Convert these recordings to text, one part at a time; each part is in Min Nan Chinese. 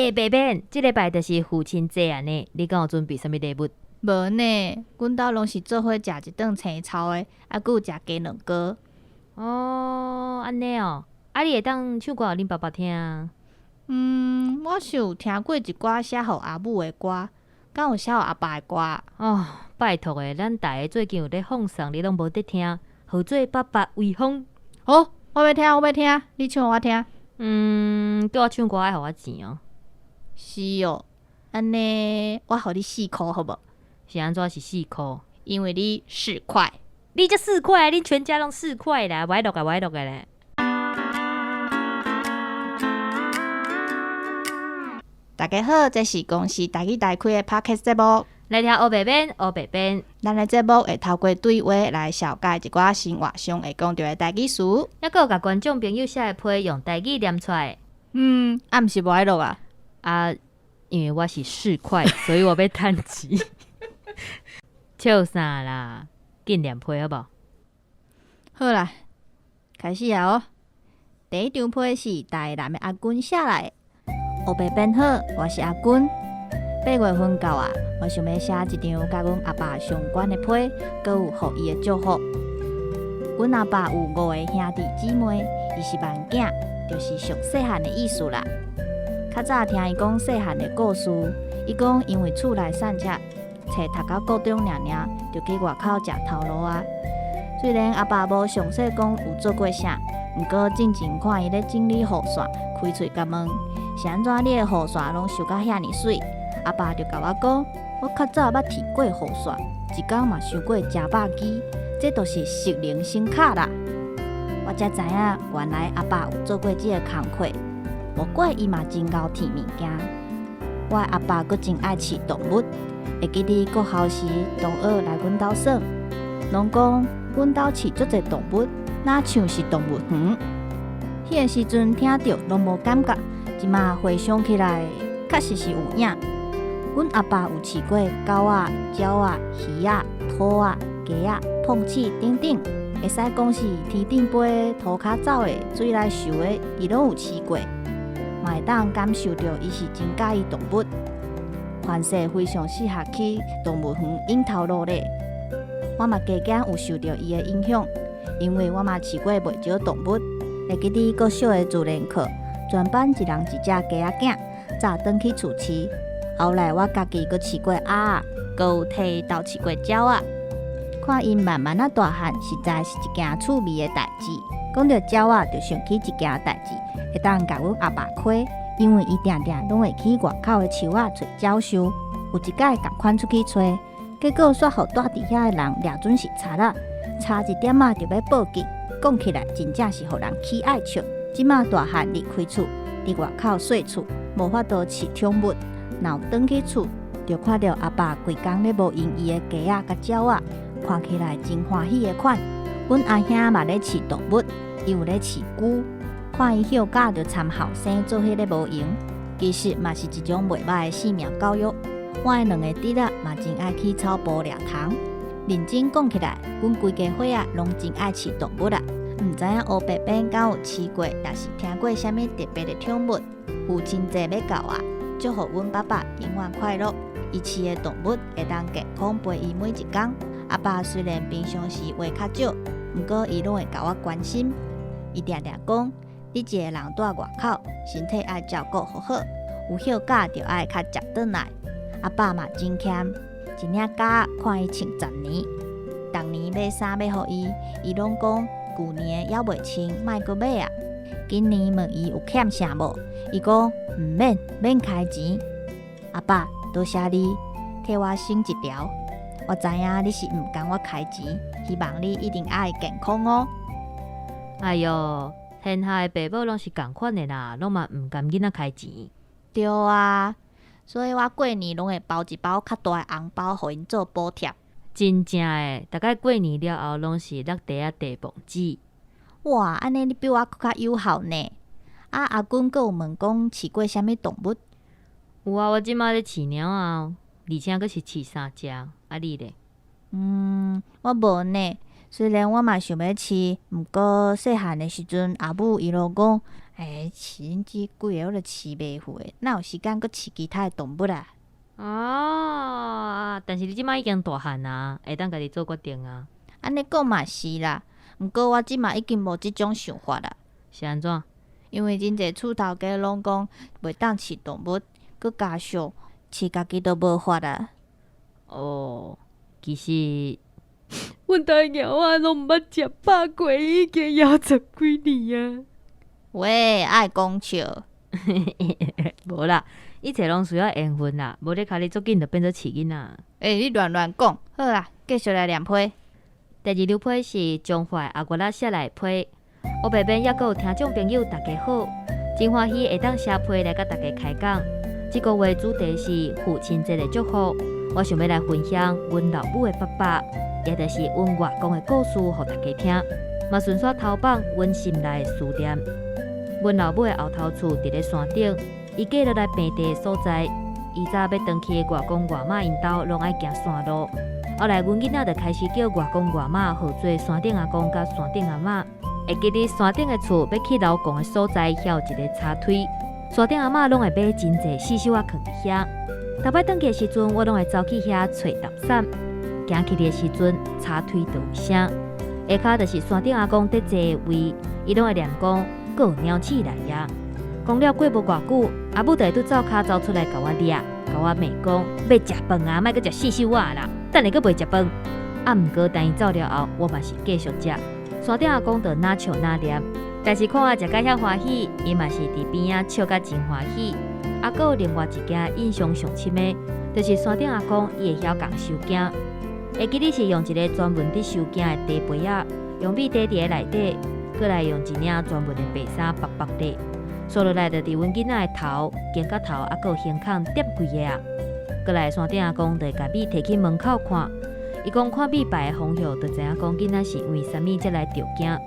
欸，白變，這禮拜就是父親節啊呢，你敢有準備啥物禮物？無呢，阮兜攏是做伙食一頓清炒的，啊，閣有食雞卵糕。哦，按呢哦，啊，你會當唱歌予恁爸爸聽？嗯，我是有聽過一寡寫予阿母的歌，敢有寫予阿爸的歌？哦，拜託的，咱台最近有咧放送，你攏無佇聽，號做爸爸威風。好，我欲聽，我欲聽，你唱予我聽。嗯，叫我唱歌愛予我錢哦。是哦，按呢，我予你4箍好無？是按怎是4箍？因為你市儈。你才市儈，恁全家攏市儈啦，無愛錄啊，無愛錄啊咧。大家好，這是公視台語台開的 Podcast 節目。來聽烏白編，烏白編。咱的節目會透過對話來紹介一寡生活上會講著的台語詞。猶閣有共觀眾朋友寫的批用台語念出來。嗯，啊，毋是無愛錄啊？啊，因為我是市儈，所以我欲趁錢。笑啥啦？緊念批好無？好啦，開始啊！哦，第一張批是台南的阿君寫來的。烏白編好，我是阿君。8月份到啊，我想欲寫一張佮阮阿爸相關的批，閣有予伊的祝福。阮阿爸有五个兄弟姊妹，伊是萬囝，就是上細漢的意思啦。較早聽伊講細漢的故事，伊講因為厝內散赤，冊讀到高中爾爾，就去外口食頭路啊。雖然阿爸無詳細講有做過啥，毋過進前看伊咧整理雨傘，開喙共問是按怎你的雨傘攏收甲遐爾媠？阿爸就共我講，我較早捌鐵過雨傘，一工嘛傷過誠百支，這都是熟能生巧啦。我才知影，原來阿爸有做過這个工課，無怪伊嘛真𠢕鐵物件。我的阿爸閣真愛飼動物，會記得國校時同學來阮兜耍，攏講阮兜飼足濟動物，若像是動物園。彼个時陣聽著攏無感覺，這馬回想起來，確實是有影。阮阿爸有飼過狗仔、鳥仔、魚仔、兔仔、雞仔、膨鼠等等，會使講是天頂飛、塗跤走的、水內游的，伊攏有飼過，嘛會當感受著伊是真佮意動物。凡勢非常適合去動物園引頭路咧。我嘛加減有受著伊的影響，因為我嘛飼過袂少動物。會記得國小的自然課，全班一人一隻雞仔囝，早轉去厝飼。後來我家己閣飼過鴨仔，閣有替伊鬥飼過鳥仔。看𪜶慢慢仔大漢，實在是一件趣味的代誌。講著鳥仔，就想起一件代誌，會當共阮阿爸虧，因為伊定定攏會去外口的樹仔揣鳥獸。有一擺仝款出去揣，結果煞予蹛佇遐的人掠準是賊仔，差一點仔就欲報警。講起來真正是予人起愛笑。這馬大漢離開厝，佇外口細厝，無法度飼寵物。若有轉去厝，就看著阿爸規工咧無閒伊的雞仔佮鳥仔，看起來真歡喜的款。阮阿兄嘛咧飼動物，伊有咧飼龜，看伊歇假就參後生做彼个模型，其實嘛是一種袂䆀的生命教育。我的兩个侄仔嘛真愛去草埔掠蟲。認真講起來，阮規家伙仔攏真愛飼動物啦。毋知影烏白編敢有飼過，抑是聽過啥物特別的寵物？父親節欲到啊！祝福阮爸爸永遠快樂，伊飼的動物會當健康陪伊每一工。阿爸雖然平常時話較少，毋過伊攏會共我關心。伊定定講：你一個人蹛外口，身體愛照顧好好，有歇假就愛較捷轉來。阿爸嘛真儉，一領夾仔看伊穿十年，逐年買衫欲予伊，伊攏講舊年的猶未穿，莫閣買啊。今年問伊有欠啥無？伊講毋免，免開錢。阿爸，多謝你替我省一條。我知影你是毋甘我開錢，希望你一定愛健康哦。哎喲，天下的爸母攏是仝款的啦，攏嘛毋甘囡仔開錢。對啊，所以我過年攏會包一包較大的紅包，予𪜶做補貼。真正的，逐擺過年了後，攏是橐袋仔遞磅子。哇，按呢你比我閣較有效呢！啊，阿君閣有問講飼過啥物動物？有啊，我這馬咧飼貓仔，而且閣是飼三隻。啊，你咧？嗯，我無呢。雖然我嘛想欲飼，毋過細漢的時陣，阿母伊攏講，欸，飼恁這幾个我都飼袂活，哪有時間閣飼其他的動物啊？哦，但是你這擺已經大漢啊，會當家己做決定啊。按呢講嘛是啦，毋過我這馬已經無這種想法啦。是按怎？因為真濟厝頭家攏講袂當飼動物，閣加上飼家己都無法啊。哦，其實阮兜的貓仔攏毋捌食飽過，已經枵十幾年啊。喂，愛講笑。無啦，一切攏需要緣分啦，無咧尻你足緊就變做飼囡仔。欸，你亂亂講。好啦，繼續來念批。第二張批是彰化阿月仔寫來的批，烏白編抑閣有聽眾朋友大家好，真歡喜會當寫批來佮大家開講。這個月主題是父親節的祝福，我想欲來分享阮老母的爸爸，也就是阮外公的故事，予大家聽。嘛順紲投放阮心內的思念。阮老母的後頭厝佇咧山頂，伊過落來平地的所在，以早欲轉去外公外媽𪜶兜，攏愛行山路。後來，阮囡仔就開始叫外公外媽號做山頂阿公佮山頂阿嬤。會記得山頂的厝欲去樓公的所在，遐有一个柴梯，山頂阿嬤攏會買真濟四手仔囥佇遐。逐擺轉去的時陣，我攏會走去遐揣搭傘。行去的時陣，柴梯就有聲。下跤就是山頂阿公佇坐的位，伊攏會念講，閣有鳥鼠來矣。講了過無偌久，阿母就會拄灶跤走出來共我掠，共我罵講，欲食飯啊，莫閣食四手仔啦，等下閣袂食飯。啊，毋過等伊走了後，我嘛是繼續食。山頂阿公就若笑若念，但是看我食甲遐歡喜，伊嘛是佇邊仔笑甲真歡喜。啊，閣有另外一件印象上深的，就是山頂阿公伊會曉共收驚。會記得是用一个專門佇收驚的茶杯仔，用米茶佇咧內底，閣來用一領專門的白衫縛縛咧，紲落來就佇阮囡仔的頭、肩胛頭，啊，閣有胸口點規个啊。閣來山頂阿公就會共米提去門口看，伊講看米擺的方向，就知影講囡仔是因為啥物才來著驚。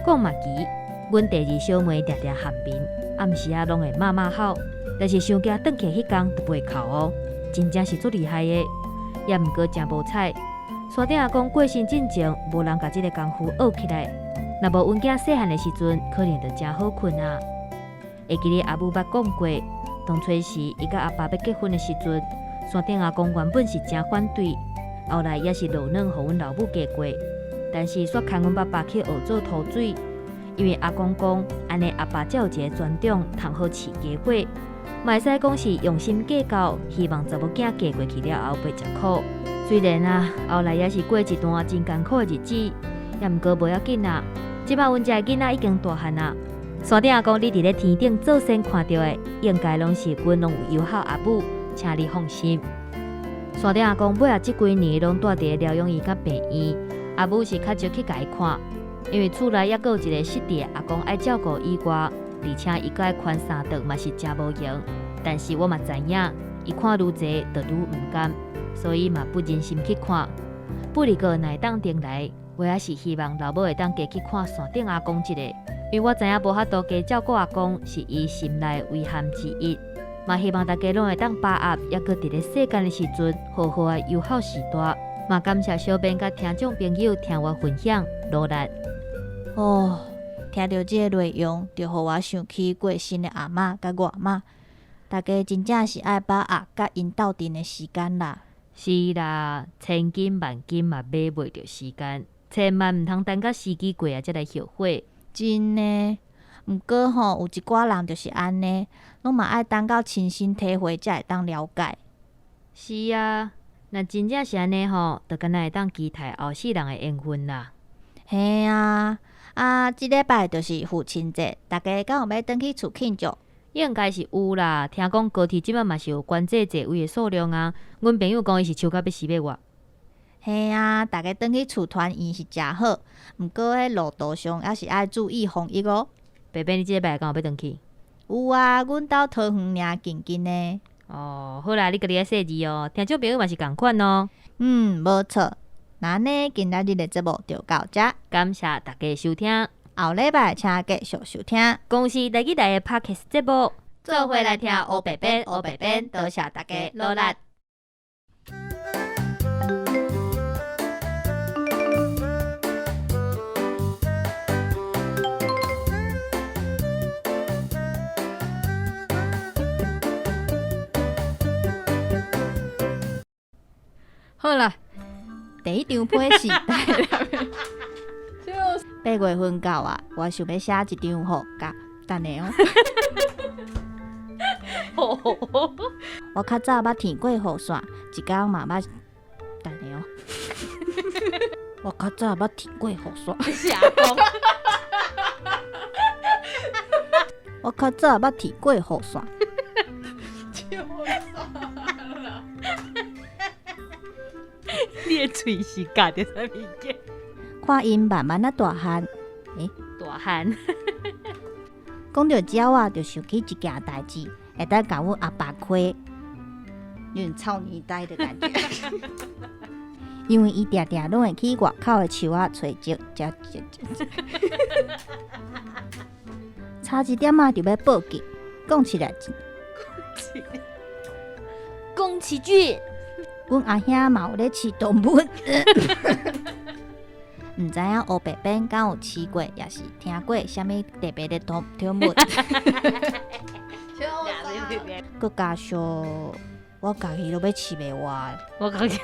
講嘛奇，阮第二小妹定定喊眠，暗時仔攏會媽媽吼，但是傷驚轉去彼工就袂哭哦，真正是足厲害的。也毋過誠無彩，山頂阿公過身進前，無人共這个功夫學起來。若無阮囝細漢的時陣，可能就誠好睏啊。會記得阿母捌講過，當初時伊佮阿爸欲結婚的時陣，山頂阿公原本是誠反對，後來也是落軟予阮老母嫁過。但是煞牽阮爸爸去學做塗水，因為阿公講，按呢阿爸才有一个專長，通好飼家伙。嘛會使講是用心計較，希望查某囝嫁過去了後袂食苦。雖然啊，後來也是過一段真艱苦的日子，也毋過無要緊啦。這擺阮遮的囡仔已經大漢啊。山頂阿公，你佇咧天頂做仙看著的，應該攏是阮攏有挹阿母，請你放心。山頂阿公尾仔這幾年攏蹛佇咧療養院佮病院，阿母是較少去共伊看，因為厝內猶閣有一個失智的阿公愛照顧以外，而且伊閣愛牽三頓嘛是誠無閒。但是我嘛知影，伊看愈濟就愈毋甘，所以嘛不忍心去看。不過若會當轉來，我也是希望老母會當加去看山頂阿公一下，因為我知影無法度加照顧阿公是伊心內遺憾之一。嘛希望大家攏會當把握，猶閣佇咧世間的時陣，好好仔挹孝序大。嘛感謝小編佮聽眾朋友聽我分享，努力。哦，聽著這个內容，就予我想起過身的阿嬤佮外媽，大家真正是愛把握佮𪜶鬥陣的時間啦。是啦，千金萬金嘛買袂著時間，千萬毋通等到時機過啊，才來後悔。真的，毋過吼，有一寡人就是按呢，攏嘛愛等到親身體會才會當了解。是啊，若真正是按呢吼，就敢若會當期待後世人的緣分啦。嘿啊，啊，這禮拜就是父親節，大家敢有欲轉去厝慶祝？應該是有啦，聽講高鐵這擺嘛是有關制座位的數量啊。阮朋友講伊是笑甲欲死欲活。嘿啊，大家轉去厝團圓是誠好，毋過彼路途上猶是愛注意防疫哦。白白，你這禮拜敢有欲轉去？有啊，阮兜桃園爾近近的。哦，好啦，你家己愛細膩哦，聽眾朋友嘛是仝款哦。嗯，無錯。那按呢，今仔日的節目就到遮，感謝大家收聽。後禮拜請繼續收聽。公視台語台的 Podcast 節目，做伙來聽烏白編，烏白編，多謝大家努力。好啦，第一張批是台南的。8月份到啊，我想欲寫一張予共，等下哦。我較早捌聽過雨傘，一工嘛捌，等下哦。我較早捌聽過雨傘。是阿公。我較早捌聽過雨傘。你的喙是咬著啥物件？看𪜶慢慢仔大漢，大漢。講著鳥仔，就想起一件代誌，會當共阮阿爸開，有點臭奶呆的感覺。因為伊定定攏會去外口的樹仔揣石，食食食。差一點仔就欲報警，講起來，宮崎駿。阮阿兄嘛有咧飼動物。毋知影烏白邊敢有飼過，抑是聽過啥物特別的動物？閣加上我家己都欲飼袂活。我家己。